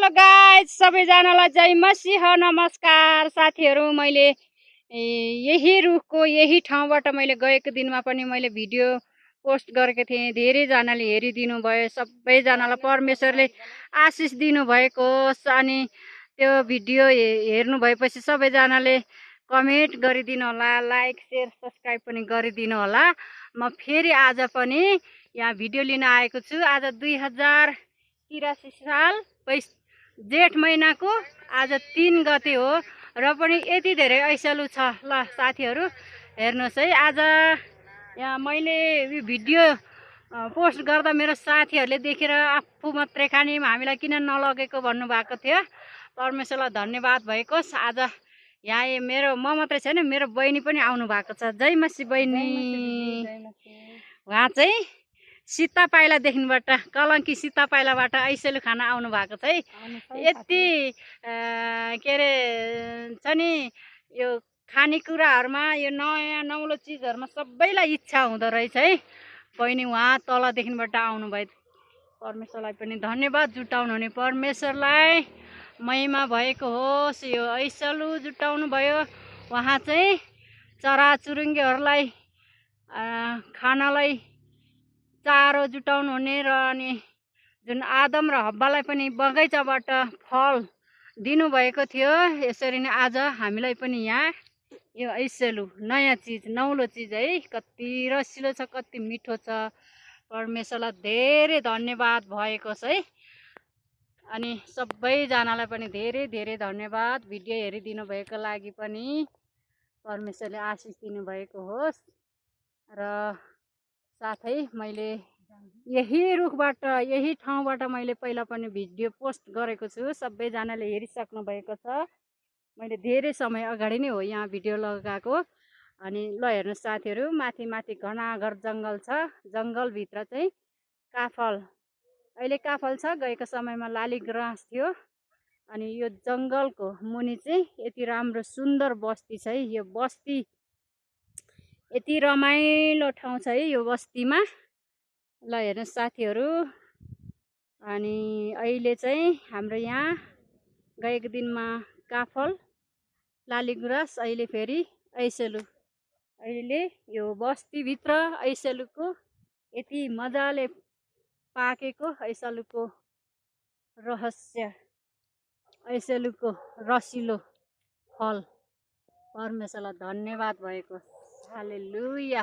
Hello guys, सबैजनालाई जय मसीह नमस्कार साथीहरू। मैले यही रुखको यही ठाउँबाट मैले गएको दिनमा पनि मैले भिडियो पोस्ट गरेको थिएँ। धेरैजनाले हेरिदिनु भयो। सबैजनालाई परमेश्वरले आशिष दिनुभएको होस्। अनि त्यो भिडियो हेर्नु भएपछि सबैजनाले कमेन्ट गरिदिनु होला, लाइक शेयर सब्सक्राइब पनि गरिदिनु होला। म फेरि आज पनि यहाँ भिडियो लिन आएको छु। आज 2083 साल जेठ महिनाको आज 3 गते हो र पनि यति धेरै ऐसलु छ। ल साथीहरू हेर्नुहोस् है। आज यहाँ मैले यो भिडियो पोस्ट गर्दा मेरो साथीहरूले देखेर आफू मात्रै खाने, हामीलाई किन नलगेको भन्नुभएको थियो। परमेश्वरलाई धन्यवाद भएकोस्। आज यहाँ मेरो म मात्रै छैन, मेरो बहिनी पनि आउनु भएको छ। जय मसी बहिनी। उहाँ चाहिँ सीता पाइलादेखिबाट, कलङ्की सीता पाइलाबाट ऐसेलु खाना आउनु भएको छ है। यति के अरे छ नि, यो खानेकुराहरूमा यो नयाँ नौलो चिजहरूमा सबैलाई इच्छा हुँदो रहेछ है। बहिनी उहाँ तलदेखिबाट आउनुभयो। परमेश्वरलाई पनि धन्यवाद। जुटाउनु हुने परमेश्वरलाई महिमा भएको होस्। यो ऐसलु जुटाउनु भयो। उहाँ चाहिँ चराचुरुङ्गीहरूलाई खानालाई चारो जुटाउनु हुने र अनि जुन आदम र हब्बालाई पनि बगैँचाबाट फल दिनुभएको थियो, यसरी नै आज हामीलाई पनि यहाँ यो ऐसेलु नयाँ चिज, नौलो चिज है। कति रसिलो छ, कति मिठो छ। परमेश्वरलाई धेरै धन्यवाद भएको छ है। अनि सबैजनालाई पनि धेरै धेरै धन्यवाद। भिडियो हेरिदिनु भएको लागि पनि परमेश्वरले आशिष दिनुभएको होस्। र साथै मैले यही रुखबाट, यही ठाउँबाट मैले पहिला पनि भिडियो पोस्ट गरेको छु। सबैजनाले हेरिसक्नु भएको छ। मैले धेरै समय अगाडि नै हो यहाँ भिडियो लगाएको। अनि ल हेर्नुहोस् साथीहरू, माथि माथि घनाघर जङ्गल छ। जङ्गलभित्र चाहिँ काफल, अहिले काफल छ, गएको समयमा लाली ग्रास थियो। अनि यो जङ्गलको मुनि चाहिँ यति राम्रो सुन्दर बस्ती छ है। यो बस्ती यति रमाइलो ठाउँ छ है यो बस्तीमा। ल हेर्नुहोस् साथीहरू। अनि अहिले चाहिँ हाम्रो यहाँ गएको दिनमा काफल, लाली गुराँस, अहिले फेरि ऐसेलु। अहिले यो बस्तीभित्र ऐसेलुको यति मजाले पाकेको ऐसेलुको रहस्य, ऐसेलुको रसिलो फल। परमेश्वरलाई धन्यवाद भएको। हालेलुया।